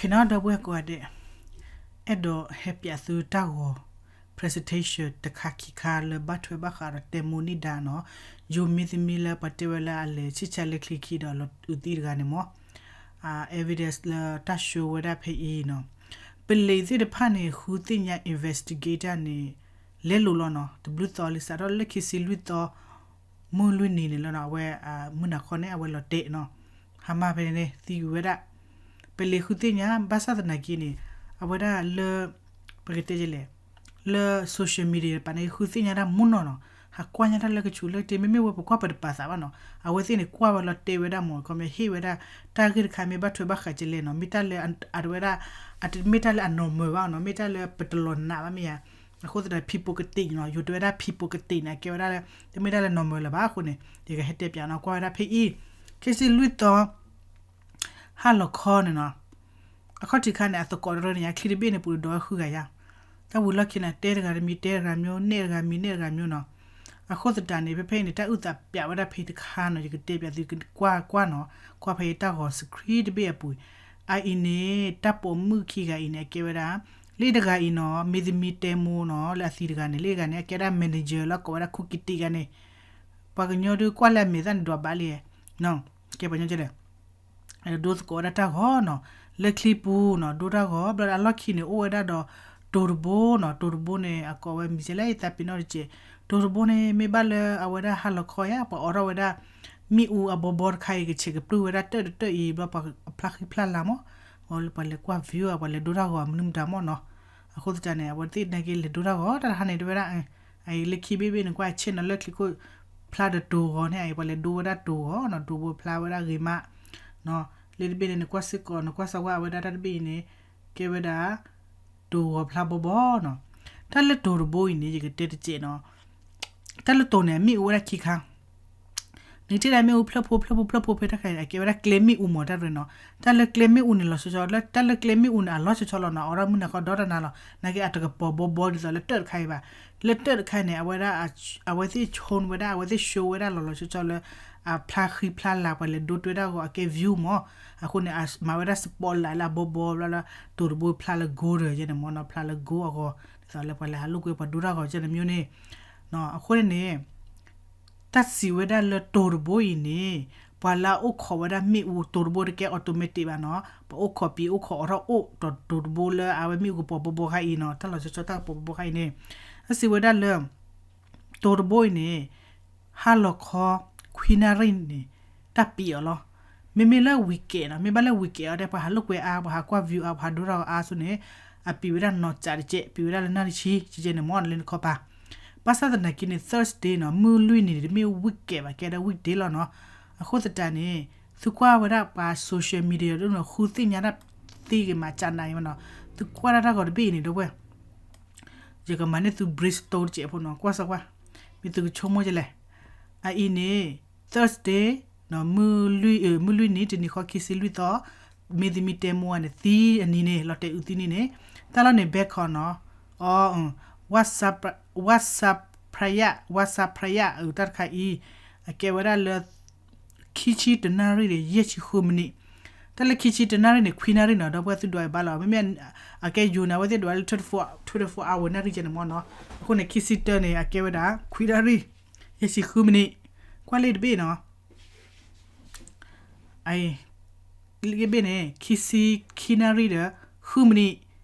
ကနီဒီပုၢ်ဝဲၢ်ကိးဂၤဒဲး, အဲၣ်ဒိးဟဲပၠးသုတၢ်ဂီၤ presentation တခါခံခါလၢဘၣ်ထွဲဘၣ်ဃးဒီးတဲမိၢ်န့ၢ်ဒါနီၤ, ယိၤမ့သမံလၢပှၤတဲဝဲလၢအလဲၤဆံၣ်ဆါလၢချံခံဒီးလီၤအုးသံတဂၤန့ၣ်မၢ်, အ evidence လၢတၢ် show ဝဲဒၣ်ဖဲအံၤနီၤ, ပလံးသ့ၣ်တဖၣ်န့ၣ် ဃုသ့ၣ်ညါ investigate တၢ်န့ၣ် လဲလိာ်လီၤနီၤ, တဘျုးသီလံ စးထီၣ်လၢခံဆံလွံၢ်သီ မုၢ်လွံၢ်နံၤန့ၣ်လီၤနီၤ, အဝဲ မုၢ်နၤခီန့ၣ် အဝဲလီၤတဲာ်နီၤ, ဟါမၢ်ဖဲန့ၣ်န့ၣ် သံကွံာ်ဝဲဒၣ်, ပလံးဃုသ့ၣ်ညါ ဘၣ်ဆၣ်သနာ်က့န့ၣ် အဝဲဒၣ်လၢ ပကတဲလဲၣ်, လၢ social media တပၤန့ၣ် ဃုသ့ၣ်ညါတၢ်မုၢ်နီၢ်နီၤ, ဟးကွၢ်ညါတၢ်လၢကဆူးလၢကတ့ၢ် မ့မ့ၢ်ဝဲပကွၢ်ပတပၤသးဘၣ်နီၤ, အဝဲသ့ၣ်န့ၣ် ကွၢ်ဝဲလီၤတဲာ်ဝဲဒၣ်မၢ် comment ဟ့ၣ်ဝဲဒၣ် တၢ်ဂ့ၢ်တခါမ့ၢ်ဘၣ်ထွဲဘၣ်ဃးကလဲၣ်နီၤ, မ့ၢ်တၢ်လၢအဝဲဒၣ် အတမ့ၢ်တၢ်လၢအ normal ဘၣ်နီၤ, မ့ၢ်တၢ်လၢပတလီၤနာ်ဘၣ်မ့ၢ်ဧါ, အဃိသတး people ကတ့ၢ်နီၤ, ယိၤတဲဝဲဒၣ် people ကတ့ၢ်န့ၣ် အကဲဝဲဒၣ်လၢ တမ့ၢ်တၢ်လၢ normal လၢၤဘၣ်အဃိန့ၣ် ယကဟဲတဲပၠးနီၤ, ကွၢ်ဝဲဒၣ်ဖဲအံၤ, ခံဆံလွံၢ်သီ ဟါလီၤခီန့ၣ်နီၤ, အခီၣ်ထံးခါန့ၣ် အသကိးတရၢန့ၣ် ယချံတဘ့ၣ်န့ၣ် ပူၤဒီးဃုဂၤယါ, တၢ်ဝံၤလီၢ်ခံန့ၣ် တဲတဂၤတမံၤ တဲတဂၤမံၤ နဲၣ်တဂၤမံၤ နဲၣ်တဂၤမံၤနီၤ, အဃိသတးန့ၣ် ဖဲဖဲအံၤန့ၣ် တၢ်အုၣ်သးပၠးဝဲဒၣ်ဖဲတခါနီၤ, ယကတဲပၠးသုကွၢ်ကွၢ်နီၤ, ကွၢ်ဖဲအံၤတၢ်ဂီၤ screen တဘ့ၣ်အပူၤ, အအံၤန့ၣ် တၢ်ပိာ်မုၣ်ခံဂၤအံၤန့ၣ် အကဲဝဲဒၣ် လၢတဂၤအံၤနီၤ မ့ၢ်သမံတဲမိၢ်နီၤ လၢအသံတဂၤန့ၣ် လၢတဂၤန့ၣ် အကဲဒၣ် manager လၢကိးဝဲဒၣ် ခိၣ်ကံတံဂၤန့ၣ်, ပှၤကညီဒုးကွၢ်လၢအမဲာ်သၣ်န့ၣ်ဒွးဘးလံ, ကဲပှၤကညီကလဲၣ် ဒိသကိးဝဲဒၣ်တၢ်ဂီၤနီၤ, လၢချံပူၤနီၤ ဒိတၢ်ဂီၤ, ဘျီဒီးအလီၢ်ခံန့ၣ် အိၣ်ဝဲဒၣ်ဒီး တိၤတဘိနီၤ, တိၤတဘိန့ၣ် အကိးဝဲမံၤကလဲၣ် ယသးပ့ၤနီၣ်တက့ၢ်, တိၤတဘိန့ၣ် မ့ၢ်ဘၣ်လၢအဝဲဒၣ်ဟါလီၤခီယါ ပှၤအိးထီၣ်ဝဲဒၣ် မ့ၣ်အူအဘီဘီတခါအံၤ ကဆဲးကပြုၢ်ဝဲဒၣ်တၢၣ်တတၢၣ်အံၤ ဘျီပှၤဖျါဃံဖျါလၤမၢ်, ပှၤလဲၤကွၢ် view ပှၤလဲၤဒိတၢ်ဂီၤမနုၤမတၤမၢ်နီၤ, အဃိသတးန့ၣ် အဝဲသ့ၣ်နာ်က့လဲၤဒိတၢ်ဂီၤ တၢ်တဟါန့ၣ် တဲဝဲဒၣ် အအံၤလၢခံဘ့ၣ်ဘ့ၣ်န့ၣ် ကွၢ်ဆ့ၣ်နီၤလၢချံခိၣ်ဖျါဒီးတိၤဂီၤန့ၣ် အအံၤပှၤလဲၤဒိဝဲဒၣ်တိၤဂီၤနီၤ, တိၤဘိဖျါဝဲဒၣ်ဂ့ၤမး, လၢတဘ့ၣ်န့ၣ် နကွၢ်စ့ၢ်ကီး နကွၢ်စၢၤဝဲအဝဲဒၣ်တၢ်တဘ့ၣ်အံၤန့ၣ် ကဲဝဲဒၣ် တိၤဂီၤဖျါဘီဘီနီၤ, တၢ်လၢတိၤတဘိအံၤန့ၣ် ယကတဲတကဲးနီၤ, တၢ်လၢတိၤန့ၣ် အမ့ၣ်အူဝဲဒၣ်ခံခါ နကထံၣ်ဒၣ်မ့ၣ်အူဖျၢၣ်ဖိဖျၢၣ်ဖိဖျၢၣ်ဖိဖဲတၢ်ခါအံၤ အကဲဝဲဒၣ်ကျဲမ့ၣ်အူမၢ်တၢ်ရ့နီၤ, တၢ်လၢကျဲမ့ၣ်အူန့ၣ်လီၤဆီဆီ လၢတၢ်လၢကျဲမ့ၣ်အူန့ၣ် အလီၤဆီဆီလီၤနီၤ, အိးထီၣ်မုၢ်နၤခီဒီတနၤလီၤ, နာ်က့အတကပီၤဘီဘီဒ်သိးလၢတၢၣ်တခါအံၤဘၣ်, လၢတၢၣ်တခါအံၤန့ၣ် အဝဲဒၣ် အဝဲသ့ၣ် show ဝဲဒၣ် အဝဲသ့ၣ် show ဝဲဒၣ်လီၤလီၤဆီဆီလၢ အဖျါဃံဖျါလၤ ပှၤလဲၤဒိတွဲတၢ်ဂီၤအကဲ view မၢ်, အဃိန့ၣ် မၤဝဲဒၣ် spotlight လၢအဘီဘီဘျီလၢ တိၤတဘိဖျါလၢ gold ယဲန့ၣ်မၢ်နီၤ, ဖျါလၢ gold အဂီၤ ဒ်သိးလၢပှၤလဲၤဟးလိာ်ကွဲပှၤဒိတၢ်ဂီၤကဲန့ၣ်မၢ်န့ၣ်, အဃိန့ၣ်န့ၣ် တၢ်စံးဝဲဒၣ်လၢတိၤတဘိအံၤန့ၣ် ပှၤလၢအအိၣ်ခိးဝဲဒၣ်မ့ၣ်အူ တိၤတဘိတကဲ automatic ဘၣ်နီၤ, ပအိၣ်ခိးပံၤအိၣ်ခိးအိးထီၣ်အိၣ်ဒီးတိၤတဘိလၢအဝဲမ့ၣ်အူကပီၤဘီဘီခါအံၤနီၤ, တၢ်လီၤဆီဆီတၢ်ကပီၤဘီဘီခါအံၤန့ၣ်, တၢ်စံးဝဲဒၣ်လၢ တိၤတဘိအံၤန့ၣ် ဟါလီၤခီ ခွံနၣ်ရံၣ်န့ၣ် တၢ်ပံးအီၤလီၤ. မ့မ့ၢ်လၢ weekend နီၤ, မ့ၢ်ဘၣ်လၢ weekend အီၤဒီး ပှၤဟးလိာ်ကွဲအါ ပှၤဟးကွၢ် view အါ ပှၤဟးဒိတၢ်ဂီၤအါအဃိန့ၣ် အပံးဝဲဒၣ်နီၤစးတကဲး, ပံးဝဲဒၣ်လၢနၣ်ရံၣ်ဆံ ကကဲန့ၣ်မၢ် လၢနခီပၤ. ဘၣ်ဆၣ်သနာ်က့န့ၣ် Thursday နီၤ, မုၢ်လွံၢ်နံၤန့ၣ် တမ့ၢ် weekend ဘၣ်, ကဲဒၣ် weekday လီၤနီၤ. အဃိသတးန့ၣ် သုကွၢ်ဝဲဒၣ်ပှၤ social media ဒ်န့ၣ် ဃုသ့ၣ်ညါတၢ်သ့ဂ့ၤမး ကနးဂ့ၤမးနီၤ, သုကွၢ်ဒၣ်တၢ်ဂီၤတဘ့ၣ်အံၤန့ၣ် ဒီပုၢ်ဝဲၢ် ယကမၤန့ၢ်သု brainstorm တကဲးဖိနီၤ, ကွၢ်စၢၤကွၢ် မ့ၢ်သုကဆိကမိၣ်ကလဲၣ်. အအံၤန့ၣ် Thursday နီၤ, မုၢ်လွံၢ်နံၤ တနံၤဃီ ခံဆံလွံၢ်သီ, မ့သမံတဲမိၢ်န့ၣ် သံအနံၤန့ၣ် လီၤတဲာ်အုးသံနံၤန့ၣ်, တၢ်လီၢ်န့ၣ် ဘဲခီနီၤ, အီ ဝၣ်စၣ်ဖရယၣ်, ဝၣ်စၣ်ဖရယၣ် အတၢ်တခါအံၤ အကဲဝဲဒၣ်လၢ ခံဆံတနၣ်ရံၣ်ဒီး ယဲၢ်ဆံဃုမံးနံး, တၢ်လၢခံဆံတနၣ်ရံၣ်န့ၣ် ခွံနၣ်ရံၣ်နီၤ, ဒီပုၢ်ဝဲၢ်သုဒွးအံၤဘၣ်လီၤ, မ့မ့ၢ် အကဲယိၤန့ၣ် အဝဲသ့ၣ်ဒွးလၢ twenty-four, twenty-four hour နၣ်ရံၣ်ကဲန့ၣ်မၢ်နီၤ, အဃိန့ၣ် ခံဆံတၢန့ၣ် အကဲဝဲဒၣ် ခွံနၣ်ရံၣ် ယဲၢ်ဆံဃုမံးနံး, ကွၢ်လံတဘ့ၣ်နီၤ အံၤ လံာ်ဘ့ၣ်န့ၣ် ခံဆံခံနၣ်ရံၣ်ဒီး ဃုမံးနံး,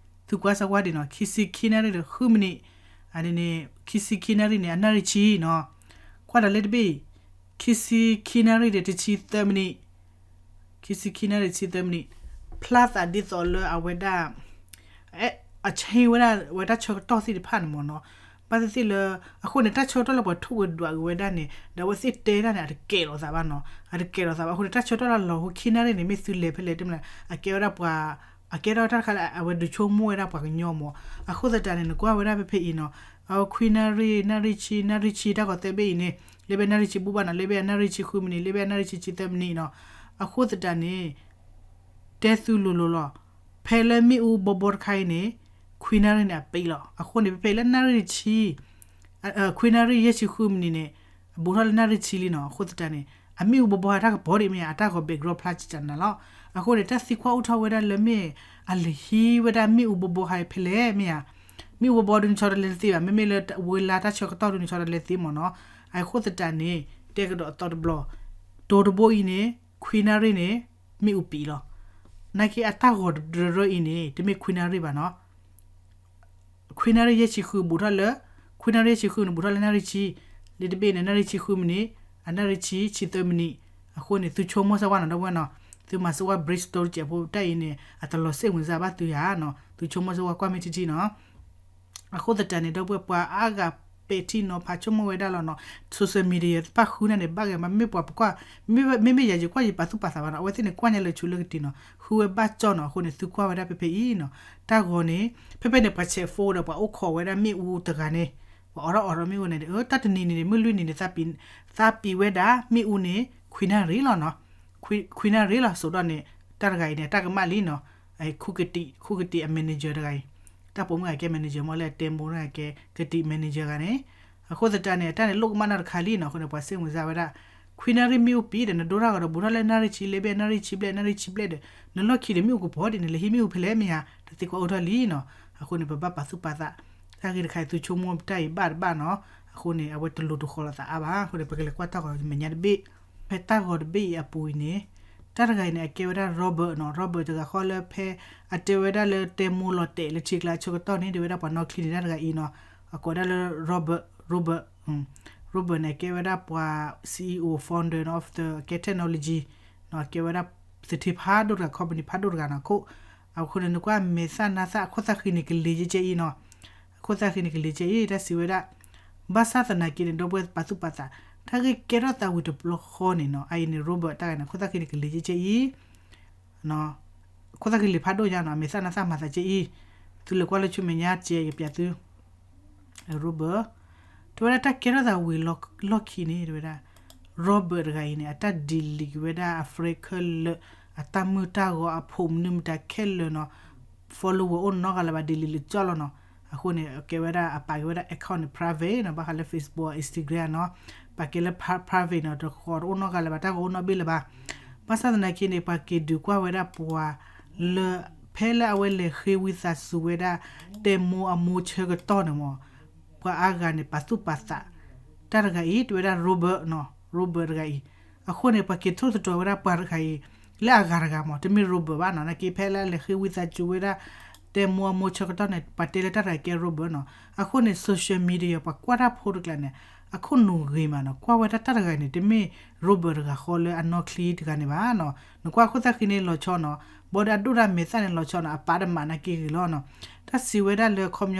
သုကွၢ်စၢၤကွၢ်ဒံးနီၤ, ခံဆံခံနၣ်ရံၣ်ဒီး ဃုမံးနံး, အန့ၣ်န့ၣ် ခံဆံခံနၣ်ရံၣ်န့ၣ် အနၣ်ရံၣ်ဆံနီၤ, ကွၢ်ဒီးလံာ်တဘ့ၣ်အံၤ ခံဆံခံနၣ်ရံၣ်ဒီး တဆံသၢမံးနံး, ခံဆံခံနၣ်ရံၣ် တဆံသၢမံးနံး, ဖျါသးဒ်သိးလၢအဝဲဒၣ် အ change ဝဲဒၣ် ဝဲတၢ်ဆၢကတီၢ်သ့ၣ်တဖၣ်န့ၣ်မၢ်နီၤ, ဘၣ်သ့ၣ်သ့ၣ်လၢ အဃိန့ၣ် တၢ်ဆၢကတီၢ်လၢပှၤထိၣ်ဝဲဒွးက့ၤဝဲဒၣ်န့ၣ် ဒီးအဝဲသ့ၣ်တဲဒၣ်န့ၣ် အတကဲလီၤသးဘၣ်နီၤ, အတကဲလီၤသးဘၣ်အဃိန့ၣ် တၢ်ဆၢကတီၢ်လၢလီၤဟိခံနၣ်ရံၣ်န့ၣ် မ့ၢ်သုလဲၤဖဲလဲၣ်တမ့ၢ် အကဲဝဲဒၣ်ပှၤ အကဲထီၣ်တၢ်တခါလၢ အဝဲဒုးဆိကမိၣ်ဝဲဒၣ်ပှၤကညီမၢ်, အဃိသတးန့ၣ် နကွၢ်ဝဲဒၣ်ဖဲဖဲအံၤနီၤ, အဝဲခွံနၣ်ရံၣ် နၣ်ရံၣ်ဆံ နၣ်ရံၣ်ဆံ တၢ်ဂီၤသၢဘ့ၣ်အံၤန့ၣ် လၢဘဲနၣ်ရံၣ်ဆံဘူၣ်ဘၣ်နီၤ, လၢဘဲနၣ်ရံၣ်ဆံဃုမံးနံး, လၢဘဲနၣ်ရံၣ်ဆံ တဆံသၢမံးနံးနီၤ, အဃိသတးန့ၣ် တဲသုလိၤလိၤလီၤ, ဖဲလၢမ့ၣ်အူဘီဘီတခါအံၤန့ၣ် ခွံနၣ်ရံၣ်န့ၣ် အပံးလီၤ, အဃိန့ၣ် ဖဲဖဲလၢနၣ်ရံၣ်ဆံ ခွံနၣ်ရံၣ် ယဲၢ်ဆံဃုမံးနံးန့ၣ် အဘူးထီၣ်လၢနၣ်ရံၣ်ဆံလံနီၤ, အဃိသတးန့ၣ် အမ့ၣ်အူဘီဘီအတၢ်ကပီၤဒ်မ့ၢ် အတၢ်ဂီၤ background ဖျါကကနၤလီၤ, အဃိန့ၣ် တၢ်သံကွၢ်အိၣ်ထီၣ်ဝဲဒၣ်လၢမ့ၢ်အလဲၤဟံးဝဲဒၣ်မ့ၣ်အူဘိဘိဟါဖဲလဲၣ်မ့ၢ်ဧါ. မ့ၣ်အူဘိဘိဒုးနဆီတလဲသ့ဘၣ်, မ့မ့ၢ်လၢဝ့ၢ်လါတၢ်ဆၢကတီၢ်ဒုးနဆီတလဲသ့မ့ၢ်နီၤ. အဃိသတးန့ၣ် တဲကဒီးအသီတဘျီ, တိၤတဘိအံၤန့ၣ် ခွံနၣ်ရံၣ်န့ၣ် မ့ၣ်အူပံၤလီၤ. နာ်က့အတၢ်ဂီၤတရၢအံၤန့ၣ် တမ့ၢ်ခွံနၣ်ရံၣ်ဘၣ်နီၤ. ခွံနၣ်ရံၣ်ယဲၢ်ဆံဃုဘူးထီၣ်လၢ, ခွံနၣ်ရံၣ်ယဲၢ်ဆံဃုန့ၣ် ဘူးထီၣ်လၢနၣ်ရံၣ်ဆံ, လၢတဘ့ၣ်န့ၣ် နၣ်ရံၣ်ဆံဃုမံးနံး, အနၣ်ရံၣ်ဆံ ဆံသၢမံးနံး. အဃိန့ၣ် သုဆိကမိၣ်စၢၤဝဲနီၤ ဒီပုၢ်ဝဲၢ်နီၤ, သုမၤစၢၤဝဲ brainstorm တစဲးဖိတၢ်အံၤန့ၣ် အတလီၤစ့ၣ်ဝင်စၢၤဘၣ်သုဧါနီၤ, သုဆိကမိၣ်စၢၤဝဲကွၢ်မ့ၢ်ထံထံနီၤ. အဃိသတးန့ၣ် ဒီပုၢ်ဝဲၢ်ပှၤအါဂၤပဲာ်ထံနီၤဖးဆိကမိၣ်ဝဲဒၣ်လီၤနီၤ, social media ပၣ်ဃုန့ၣ်န့ၣ် ဘၣ်ဂ့ၤမး မ့ၢ်ပှၤပကွၢ်, မ့မ့ၢ်ယၤယကွၢ်ယပာ်သူၣ်ပာ်သးဘၣ်နီၤ, အဝဲသ့ၣ်န့ၣ်ကွၢ်ညါလၢဆူလၢကတံၤနီၤ, ဃုဝဲဘၣ်ကၠီနီၤ, အဃိန့ၣ် သုကွၢ်ဝဲဒၣ်ဖဲဖဲအံၤနီၤ, တၢ်ဂီၤန့ၣ် ဖဲဖဲန့ၣ် ပှၤဆဲးဖိဒီးပှၤအိၣ်ခိးဝဲဒၣ်မ့ၣ်အူတဂၤန့ၣ်, ပှၤအိးထီၣ်အိးထီၣ်မ့ၣ်အူန့ၣ်, တၢ်တနံၤန့ၣ် မုၢ်လွံၢ်နံၤန့ၣ် သးပံၤဝဲဒၣ်မ့ၣ်အူန့ၣ် ခွံနၣ်ရံၣ်လီၤနီၤ, ခွံနၣ်ရံၣ်လီၤ စိာ်ဒီးန့ၣ် တၢ်တဂၤအံၤန့ၣ် တၢ်ကမၣ်လံနီၤ, ခူကတံး ခူကတံးအ manager တဂၤအံၤ, တၢ်ပိာ်မုၣ်ဂၤကဲ manager မ့ၢ်လၢတဲမိၢ်တဂၤကဲ ကတံး manager ဂၤန့ၣ်, အဃိသတးန့ၣ် အတၢ်န့ၣ်လိၣ်ကမၣ်နီတခါလံနီၤ, အဃိန့ၣ် ပှၤစ့ၣ်ဝင်စၢၤဝဲဒၣ်, ခွံနၣ်ရံၣ်မ့ၣ်အူပံၤဒီး နဒိၣ်ထီၣ်ကဒီးဘူးထီၣ်လၢနၣ်ရံၣ်ဆံဘျဲၣ် နၣ်ရံၣ်ဆံဘျဲၣ် နၣ်ရံၣ်ဆံဘျဲၣ်ဒီး နလီၢ်ခံဒီးမ့ၣ်အူကပီၤဒ်န့ၣ် နလဲၤဟံးမ့ၣ်အူဖဲလဲၣ်မ့ၢ်ဧါ, တၢ်သံကွၢ်အိၣ်ထီၣ်လံနီၤ, အဃိန့ၣ် ပဘၣ်ပာ်သူၣ်ပာ်သး, တၢ်ဂ့ၢ်တခါအံၤ သုဆိကမိၣ်တၢ်အံၤဘၣ်တဘၣ်နီၤ, အဃိန့ၣ် အဝဲတလိၤတဃီၤလိာ်သးအါဘၣ်, အဃိန့ၣ် ပကလဲၤကွၢ်တၢ်ဂီၤမဲာ်ညါတဘ့ၣ်, ဖဲတၢ်ဂီၤတဘ့ၣ်အံၤအပူၤအံၤန့ၣ်, တၢ်တဂၤအံၤန့ၣ် အကဲဝဲဒၣ် Robert နီၤ, Robert တဂၤဃီလၢဖဲ အတဲဝဲဒၣ်လၢတဲမိၢ်လီၤတဲာ်လၢထံကျါဆၢကတီၢ်န့ၣ် တဲဝဲဒၣ်ပှၤနီၣ်ချံန့ၣ် တၢ်တဂၤအံၤနီၤ, အကိးဝဲဒၣ်လၢ Robert, Robert, Robert န့ၣ် ကဲဝဲဒၣ်ပှၤ CEO founder of the ကဲ technology နီၤ, ကဲဝဲဒၣ်သထ့ဖးဒိၣ်တဂၤ company ဖးဒိၣ်တဂၤနီၤ, အခိၣ်, အဃိန့ၣ် နကွၢ်မဲာ်သၣ်နါသၣ် အခိၣ်သၣ်ဃံန့ၣ် ကလ့ၤကဲကဲအံၤနီၤ, အခိၣ်သၣ်ဃံန့ၣ် ကလ့ၤကဲအံၤ တၢ်စံးဝဲဒၣ်, ဘၣ်ဆၣ်သနာ်က့န့ၣ် ဒီပုၢ်ဝဲၢ်ပာ်သူၣ်ပာ်သး, တၢ်ဂ့ၢ်ကဲထီၣ်သးဝံၤတဘျီဃီန့ၣ်နီၤ, အအံၤန့ၣ် Robert တၢ်ဂၤန့ၣ် အခိၣ်သၣ်ဃံန့ၣ် ကလ့ၤကဲကဲအံၤ ခိၣ်သၣ်ဃံလ့ၤဖးဒိၣ်ညါနီၤ, အမဲာ်သၣ်နါသၣ်မၤသးကဲအံၤ, သုလဲၤကွၢ်လၢဆူမဲာ်ညါကဲ ယပျးသု, Robert, တဲဝဲဒၣ်တၢ်ကဲထီၣ်သးဝံၤလီၢ်ခံန့ၣ် တဲဝဲဒၣ်, Robert တဂၤအံၤန့ၣ် အတၢ် delete ဝဲဒၣ်အ friend ခဲလၢာ်, အတၢ်မုၢ်တၢ်ဂီၤအဖိးမနုၤမတၤခဲလၢာ်နီၤ, follower အိၣ်နီတဂၤလၢၤဘၣ် delete လၢကၠီလီၤနီၤ, အဃိန့ၣ် ကဲဝဲဒၣ်အပာ်က့ၤဝဲဒၣ် account န့ၣ် private နီၤ, ဘၣ်ဃးလၢ Facebook Instagram နီၤ, ပာ်က့ၤလၢ private နီၤ, တဃီၤတအိၣ်နီတဂၤလၢၤဘၣ် တၢ်ဂီၤအိၣ်နီတဘ့ၣ်လၢၤဘၣ်, ဘၣ်ဆၣ်သနာ်က့န့ၣ် ပှၤက့ၤဒုးကွၢ်ဝဲဒၣ်ပှၤလၢ ဖဲလၢအဝဲလဲၤဃ့ဝံသးစူၤဝဲဒၣ် တဲမိၢ်အမိၢ်ဆၢကတီၢ်န့ၣ်မး, ပှၤအါဂၤန့ၣ် ပာ်သူၣ်ပာ်သး, တၢ်တဂၤအံၤ တဲဝဲဒၣ် Robert နီၤ, Robert တဂၤအံၤ, အဃိန့ၣ် ပှၤက့ၤထိၣ်သတြီၤဝဲဒၣ်ပှၤတဂၤအံၤ လၢအဂၤတဂၤမး, တမ့ၢ် Robert ဘၣ်နီၤ, နာ်က့ဖဲလၢအလဲၤဃ့ဝံသးစူၤဝဲဒၣ် တဲမိၢ်အမိၢ်ဆၢကတီၢ်န့ၣ် ပှၤတဲလၢတၢ်တဂၤကဲ Robert နီၤ, အဃိန့ၣ် social media ပှၤကွၢ်တၢ်ဖိတကျါန့ၣ် အခိၣ်နူာ်ဂ့ၤမးနီၤ, ကွၢ်ဝဲဒၣ်တၢ်တဂၤန့ၣ် တမ့ၢ် Robert တဂၤဃီလၢအနီၣ်ချံတဂၤန့ၣ်ဘၣ်နီၤ, နကွၢ်ခိၣ်သၣ်ဃံန့ၣ်လီၤဆီနီၤ, ဘီဒီးအဒိၣ်ဒၣ်မဲာ်သၣ်န့ၣ်လီၤဆီနီၤ, အပာ်တမးနာ်က့ဂ့ၤလီၤနီၤ, တၢ်စံးဝဲဒၣ်လၢခီပညီ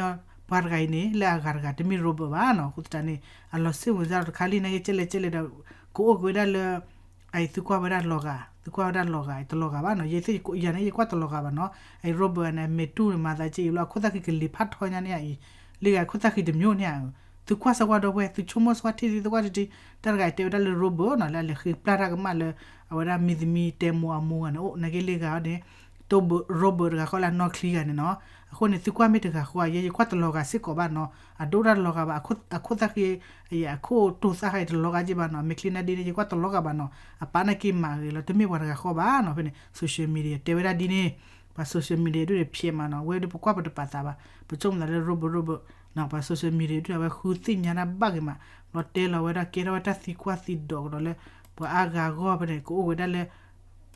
ပှၤတဂၤအံၤန့ၣ် လၢအဂၤတဂၤ တမ့ၢ် Robert ဘၣ်နီၤ, အဃိသတးန့ၣ် အလီၤစ့ၣ်ဝင်စၢၤတခါလံ နာ်က့ကဲလဲၣ်ကဲလဲၣ်ဒီး ကအိၣ်က့ၤဝဲဒၣ်လၢ အအံၤသုကွၢ်ဝဲဒၣ်လီၤဂာ်, သုကွၢ်ဝဲဒၣ်လီၤဂာ် တလီၤဂာ်ဘၣ်နီၤ, ယဲယၤန့ၣ် ယကွၢ်တလီၤဂာ်ဘၣ်နီၤ, အအံၤ Robert န့ၣ် မဲာ်တူၢ်န့ၣ် မၤသးကဲအံၤလီၤ, အခိၣ်သၣ်ဃံကလ့ၤဖးထီညါန့ၣ်အံၤ, လၢဂၤခိၣ်သၣ်ဃံတမျိုးန့ၣ်ဧါ, သုကွၢ်စၢၤဝဲဒီပုၢ်ဝဲၢ် သုဆိကမိၣ်စၢၤဝဲထံထံ သုကွၢ်ထံထံ, တၢ်တဂၤအံၤတဲဝဲဒၣ်လၢ Robert နီၤ, လၢအလဲၤဃ့ပျၢ်တၢ်ကမၣ်လၢ အဝဲဒၣ်မံၤသမံၤတဲမိၢ်အမိၢ်ဂၤန့ၣ်အိၣ်, နာ်က့လၢဂၤန့ၣ် တိ Robert တဂၤဃီလၢအနီၣ်ချံဂၤန့ၣ်နီၤ, အဃိန့ၣ် သုကွၢ်မ့ၢ်တဂၤဃီဧါ, ယဲယကွၢ်တလီၤဂာ်စ့ၢ်ကီးဘၣ်နီၤ, အဒိၣ်တၢ်တလီၤဂာ်ဘၣ်, အခိၣ်သၣ်ဃံ, အခိၣ်တိၤသၣ်ဃံတလီၤဂာ်က့ဘၣ်နီၤ, အမဲာ်ချံနါဒ့န့ၣ် ယကွၢ်တလီၤဂာ်ဘၣ်နီၤ, အပာ်နာ်က့မးဂ့ၤလီၤ, တမ့ၢ်ပှၤတဂၤဃီဘၣ်နီၤ, ဖဲန့ၣ် social media တဲဝဲဒၣ်ဒ်န့ၣ်, ပှၤ social media ဒ်န့ၣ် ဖျဲးမးနီၤ, ဝဲဒၣ်ပကွၢ်ပတပာ်သးဘၣ်, ပဆိကမိၣ်သးလၢ Robert Robert နီၤ, ပှၤ social media ဒ်န့ၣ် အဝဲဃုသ့ၣ်ညါတၢ်ဘၣ်ဂ့ၤမး, လီၤတဲလီၤဝဲဒၣ်ကဲထီၣ်ဝဲတၢ်သံကွၢ်သံဒိးကဒီးလၢ ပှၤအါဂၤအဂီၢ်ဖဲန့ၣ် ကအိၣ်ဝဲဒၣ်လၢ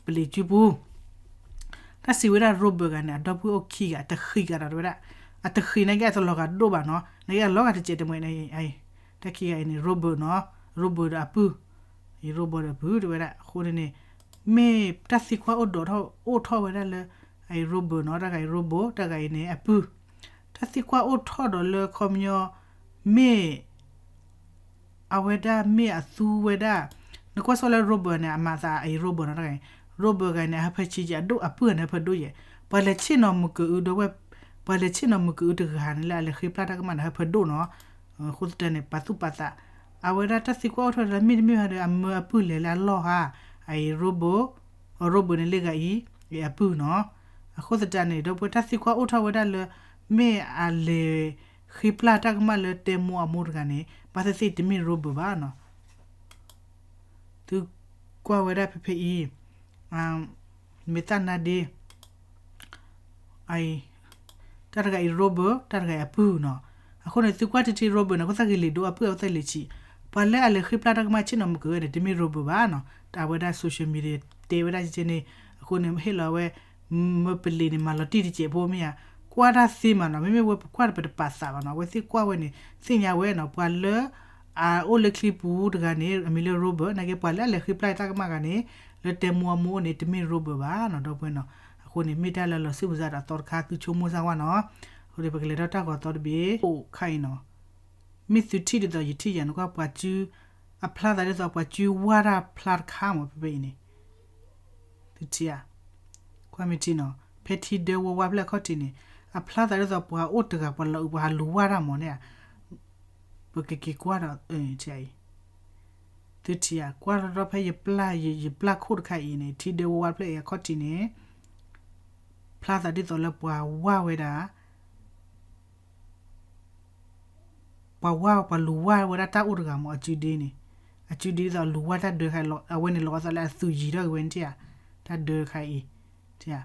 ပလံၤစုပူၤ တၢ်စံးဝဲဒၣ် Robert ဂၤန့ၣ် အဒီပုၢ်ဝဲၢ်အိၣ်ခံဂၤ အတဃံးဂၤဒီးတဲဝဲဒၣ်, အတဃံးနာ်က့အတလီၤဂာ်ဒိၣ်ဘၣ်နီၤ, နာ်က့အလီၤဂာ်တစဲးတမှဲၤန့ၣ်, တၢ်ခံဂၤအံၤန့ၣ် Robert နီၤ, Robert ဒီးအပုၢ်, အံၤ Robert ဒီးအပုၢ်တဲဝဲဒၣ်, အဃိန့ၣ်န့ၣ် မ့ၢ်တၢ်သံကွၢ်အိၣ်ဒီးထီၣ်အိၣ်ထီၣ်ဝဲဒၣ်လၢ အအံၤ Robert နီၤ, တၢ်ဂၤအံၤ Robert, တၢ်ဂၤအံၤန့ၣ် အပုၢ်, တၢ်သံကွၢ်အိၣ်ထီၣ်ဒီးလၢခီပညီ မ့ၢ် အဝဲဒၣ်မ့ၢ်အသူဝဲဒၣ်, နကွၢ်စ့ၢ်လၢ Robert န့ၣ် အမၤသးအအံၤ Robert နီၤ, တၢ်ဂၤအံၤ Robert ဂၤန့ၣ် အဟၢဖၢဆံးယဲၢ်, အဒိၣ်အပုၢ်ဂၤန့ၣ် ဟၢဖၢဒိၣ်ယဲၢ်, ပှၤလဲၤဆ့ၣ်နီၤမုၢ်ကအုဒီပုၢ်ဝဲၢ်, ပှၤလဲၤဆ့ၣ်နီၤမုၢ်ကအုတဂၤန့ၣ်လၢအလဲၤဃ့ပျၢ်တၢ်ကမၣ်န့ၣ် ဟၢဖၢဒိၣ်နီၤ, အဃိသတးန့ၣ် ပာ်သူၣ်ပာ်သး, အဝဲဒၣ်တၢ်သံကွၢ်အိၣ်ထီၣ်ဒီး မ့တမ့ၢ်ဘၣ်ဒီး အမၢအပုၢ်လဲၤလၢအလီၢ်ဧါ, အအံၤ Robert, Robert န့ၣ်လၢဂၤအံၤ, အပုၢ်နီၤ, အဃိသတးန့ၣ် ဒီပုၢ်ဝဲၢ်တၢ်သံကွၢ်အိၣ်ထီၣ်ဝဲဒၣ်လၢ မ့ၢ်အလဲၤဃ့ပျၢ်တၢ်ကမၣ်လၢတဲမိၢ်အမိၢ်တဂၤန့ၣ် ဘၣ်သ့ၣ်သ့ၣ်တမ့ၢ် Robert ဘၣ်နီၤ, သုကွၢ်ဝဲဒၣ်ဖဲဖဲအံၤ, ဘၣ် မ့ၢ်သၣ်နါဒ့ အံၤ တၢ်တဂၤအံၤ Robert တၢ်တဂၤအံၤအပုၢ်နီၤ. အဃိန့ၣ် သုကွၢ်ထံထံ Robert န့ၣ် အခိၣ်သၣ်ဂ့ၤလံာ်ဒိ အပုၢ်အခိၣ်သၣ်ဂ့ၤလံာ်ဆံး, ပှၤလၢအလဲၤဃ့ပျၢ်တၢ်ကမၣ်ဆ့ၣ်နီၤမုၢ်ကဂဲၤန့ၣ် တမ့ၢ် Robert ဘၣ်နီၤ. တၢ်အဝဲဒၣ် social media တဲဝဲဒၣ်ကဲန့ၣ်, အဃိန့ၣ် ဟ့ၣ်လီၤဝဲ မၢပလံၤန့ၣ် မၤလီၤတံၢ်တစဲးဖိမ့ၢ်ဧါ, ကွၢ်တၢ်သ့မးနီၤ. မ့မ့ၢ်ဝဲပကွၢ်ပတပာ်သးဘၣ်နီၤ, အဝဲသ့ၣ်ကွၢ်ဝဲန့ၣ် သ့ၣ်ညါဝဲနီၤ, ပှၤလၢ အအိၣ်လၢချံပူၤတဂၤန့ၣ် အမံၤလၢ Robert နာ်က့ ပှၤလၢအလဲၤဃ့ပျၢ်တၢ်ကမၣ်ဂၤန့ၣ် လၢတဲမိၢ်အမိၢ်အိၣ်န့ၣ် တမ့ၢ် Robert ဘၣ်နီၤ ဒီပုၢ်ဝဲၢ်နီၤ. အဃိန့ၣ် မ့ၢ်တၢ်လၢလီၤဆံးပူၤစးဒီးအသီတခါ သုဆိကမိၣ်စၢ်ဝဲနီၤ. အဃိန့ၣ် ပကလဲၤထီၣ်တၢ်ဂီၤသီတဘ့ၣ် အိၣ်ခါအံၤနီၤ. မ့ၢ်သုထံၣ်ဒ်သိးယထံၣ်ယၤန့ၣ် ကွၢ်ပှၤစု အဖျါသးဒ်သိးပှၤစုဝၢ်တၢ်ဖျါတခါမး ဖဲဖဲအံၤန့ၣ် သုထံၣ်ဧါ, ကွၢ်မ့ၢ်ထံနီၤ, ဖဲထံဒၢဝဲဝါဖျၢၣ်အခီၣ်ထံးန့ၣ် အဖျါသးဒ်သိးပှၤအိၣ်တဂၤ ပှၤလီၤအုး ပှၤဟးလူၤဝၢ်တၢ်မးန့ၣ်ဧါ, ပကက့ၤကွၢ်ဒီး ထံအံၤ, သုထံၣ်ဧါ, ကွၢ်ထီၣ်ဖဲယပျၢ် ယပျၢ်ခိၣ်တခါအံၤန့ၣ် ထံဒၢဝဲဝါဖျၢၣ်အံၤအခီၣ်ထံးန့ၣ် ဖျါသးဒ်သိးလၢပှၤဝၢ်ဝဲဒၣ် ပှၤဝၢ် ပှၤလူၤဝၢ်ဝဲဒၣ်တၢ်အိၣ်တဂၤမး အစုဒ့န့ၣ်, အစုဒ့ဒ်သိးလူၤဝၢ်တၢ်ဒၢခါ အဝဲန့ၣ်လီၤအသးလၢအသုးယံၤထီၣ်က့ၤဝဲန့ၣ်ထံၣ်ဧါ, တၢ်ဒၢခါအံၤ, ထံၣ်ဧါ,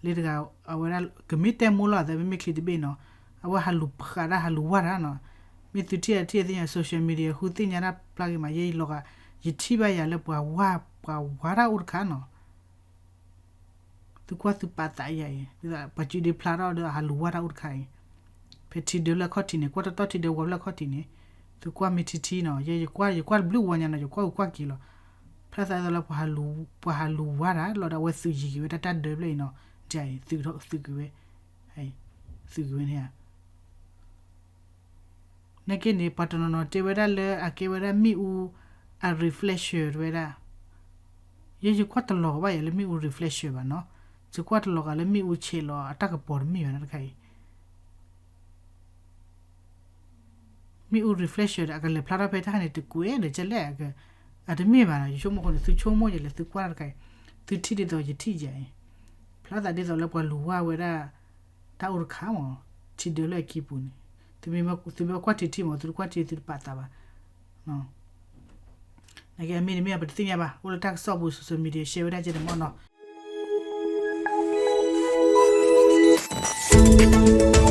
လၢတဂၤ အဝဲဒၣ်ကမ့ၢ်တဲမိၢ်လီၤအသး မ့မ့ၢ်ချံတဘ့ၣ်နီၤ, အဝဲဟးလူၤပဃးတၢ် ဟးလူၤဝၢ်တၢ်နီၤ, မ့ၢ်သုထံၣ်အထံၣ်အသ့ၣ်ညါ social media ဃုသ့ၣ်ညါတၢ်ပျၢ်က့ၤမး ယဲယလီၤဂာ် ယထံၣ်ဘၣ်ယၤလၢပှၤဝၢ် ပှၤဝၢ်တၢ်အိၣ်တခါနီၤ သုကွၢ်သုပာ်သးယၤအံၤ, ပှၤစုဒ့ဖျါထီၣ်ဒီးဟးလူၤဝၢ်တၢ်အိၣ်တခါအံၤ, ဖဲထံဒၢဖျၢၣ်ခီၣ်ထံးန့ၣ် ကွၢ်တတီၢ်ထံဒၢဝါဖျၢၣ်ခီၣ်ထံးန့ၣ်, သုကွၢ်မ့ၢ်ထံထံနီၤ, ယဲယကွၢ် ယကွၢ်တဘျုးဝီညါနီၤ ယကွၢ်အူကွၢ်က့ၤလီၤ, ဖျါသးဒ်သိးလၢ ပှၤဟးလူၤဝၢ်တၢ်လီၤဒီးအဝဲသုးယံၤက့ၤဝဲတၢ်တၢ်ဒၢဖျၢၣ်အံၤနီၤ, ဒ်အံၤ သုးက့ၤဝဲ, သုးက့ၤဝဲန့ၣ်ဧါ နာ်က့န့ၣ် ပှၤတနီၤနီၤတဲဝဲဒၣ်လၢအကဲဝဲဒၣ်မ့ၣ်အူအ reflection တဲဝဲဒၣ်, ယဲယကွၢ်တလီၤကဘၣ်ယၤလၢမ့ၣ်အူ reflection ဘၣ်နီၤ, ယကွၢ်တလီၤဂာ်လၢမ့ၣ်အူဆဲးလီၤအတၢ်ကပီၤတမ့ၢ်ဘၣ်နီၤတခါအံၤ, မ့ၣ်အူ reflection ဒီး အကလဲၤဖျါထီၣ်ဖဲတၢ်ခါန့ၣ်တကွဲးဒီးကလဲၣ်, အတမ့ၢ်ဘၣ်နီၤ, ယဆိကမိၣ်အဃိန့ၣ် သုဆိကမိၣ်ယၤလဲၣ် သုကွၢ်တၢ်တခါအံၤ, သုထံၣ်ဒ်သိးယထံၣ်ယၤအံၤ, ဖျါသးဒ်သိးလၢပှၤလူၤဝၢ်ဝဲဒၣ် တၢ်အိၣ်တခါမး, ထံဒၢလၢအခံပူၤန့ၣ်, သုမ့ၢ်ကွၢ်ထံထံမး သုတကွၢ်ထံ သုတပာ်သးဘၣ်, နာ်က့အမ့ၢ်တမ့ၢ် ပတသ့ၣ်ညါဘၣ်, အိၣ်လၢတၢ်ကစီၣ်ပူၤ social media share ဝဲဒၣ်ကဲန့ၣ်မ့ၢ်နီၤ.